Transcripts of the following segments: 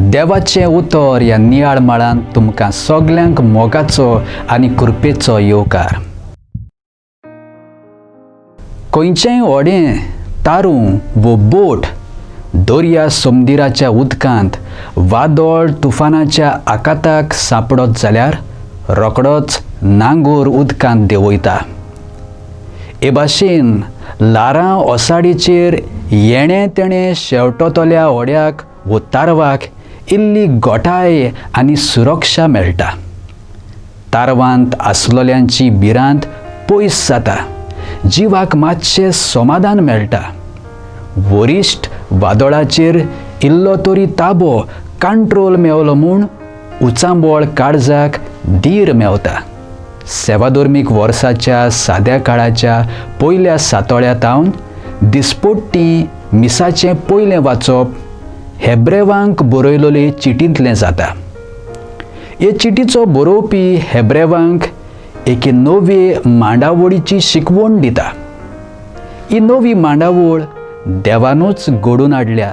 देवाचें उतर ह्या नियाळ माळान तुमकां सगल्यांक मोगाचो आनी कृपेचो येवकार. खंयचेंय व्हडें, तारूं वो बोट दर्या समुद्राच्या उदकांत वादळ तुफानाच्या आकाताक सांपडत जाल्यार रोखडोच नांगोर उदकांत देंवयता. हे भाशेन ल्हारां ओसाडीचेर येणें तेणें शेवटतल्या व्हड्याक वो तारवाक इल्ली गोठाय आनी सुरक्षा मेळटा. तारवांत आसलेल्यांची भिरांत पयस जाता, जिवाक मातशें समाधान मेळटा. वरिश्ठ वादळाचेर इल्लो तरी ताबो कंट्रोल मेवलो म्हूण उचांबळ काळजाक धीर मेवता. सेवाधर्मीक वर्साच्या साद्या काळाच्या पयल्या सातोळ्या तावन दिसपट्टी मिसाचें पयलें वाचप हेब्रेवांक बरयलेले चिटींतलें जाता. हे चिटीचो बरोवपी हेब्रेवांक एके नवे मांडावळीची शिकवण दिता. ही नवी मांडावळ देवानूच घडोवन हाडल्या,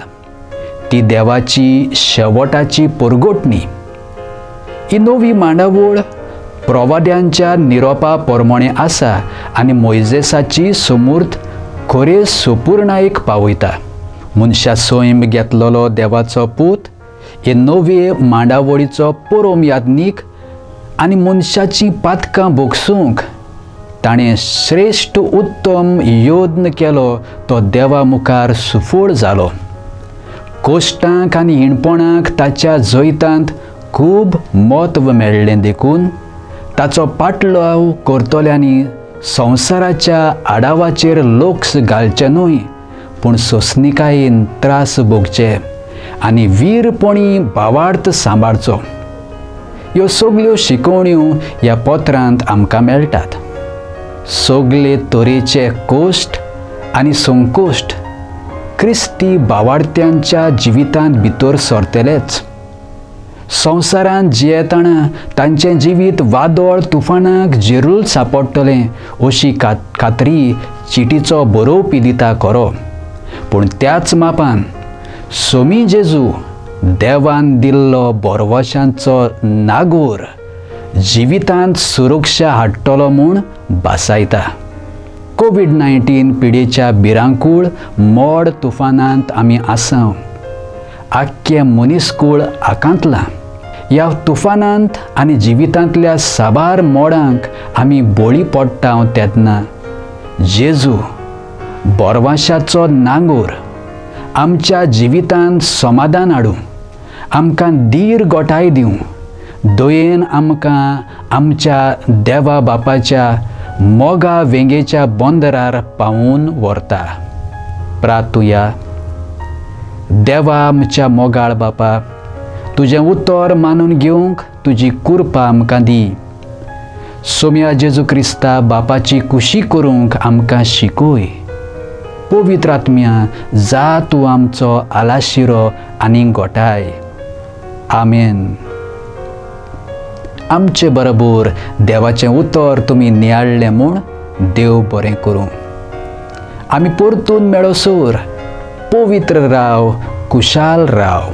ती देवाची शेवटाची परगटणी. ही नवी मांडावळ प्रवाद्यांच्या निरोपा प्रमाणें आसा आनी मोयजेसाची सुमूर्त खरे सुपुर्णायेक पावयता. मनशा सैम घेतलेलो देवाचो पूत हे नवे मांडावळीचो परम याज्ञीक आनी मनशाचीं पातकां भोगसूंक ताणें श्रेश्ठ उत्तम यत्न केलो, तो देवा मुखार सुफळ जालो. कश्टांक आनी हिणपणाक ताच्या जैतांत खूब म्हत्व मेळ्ळें देखून ताचो पाटलाव करतल्यांनी संवसाराच्या आडावाचेर लक्ष घालचें न्हय, पूण सोंसणिकायेन त्रास भोगचे आनी वीरपणी भावार्थ सांबाळचो. ह्यो सगल्यो शिकवण्यो ह्या पत्रांत आमकां मेळटात. सगले तरेचे कश्ट आनी संकश्ट क्रिस्ती भावार्थ्यांच्या जिवितांत भितर सरतलेच. संवसारांत जियेतना तांचें जिवीत वादळ तुफानाक जेरूल सांपडटलें अशी खात्री चिटीचो बरोवपी दिता खरो, पूण त्याच मापान सोमी जेजू देवान दिल्लो बोरवशांचो नागोर जिवितांत सुरक्षा हाडटलो म्हूण भासायता. कोवीड-19 पिडेच्या भिरांकूळ मोड तुफानांत आमी आसाव. आख्खें मनीसकूळ आकांतलां. ह्या तुफानांत आनी जिवितांतल्या साबार मोडांक आमी बळी पडटा तेन्ना जेजू बोरवाशाचो नांगोर आमच्या जिवितांत समाधान हाडूं, आमकां धीर गोठाय दिवं, दयेन आमकां आमच्या देवा बापाच्या मोगा वेंगेच्या बंदरार पावून व्हरता. प्रातुया. देवा आमच्या मोगाळ बापा, तुजें उतर मानून घेवंक तुजी कृपा आमकां दी. सोम्या जेजू क्रिस्ता बापाची खुशी करूंक आमकां शिकय. पवित्र आत्म्या, जा तूं आमचो आलाशिरो आनी गोठाय. आमेन. आमचे बरोबर देवाचें उतर तुमी नियाळ्ळें म्हूण देव बरें करूं. आमी परतून मेळोसर पवित्र राव, खुशाल राव.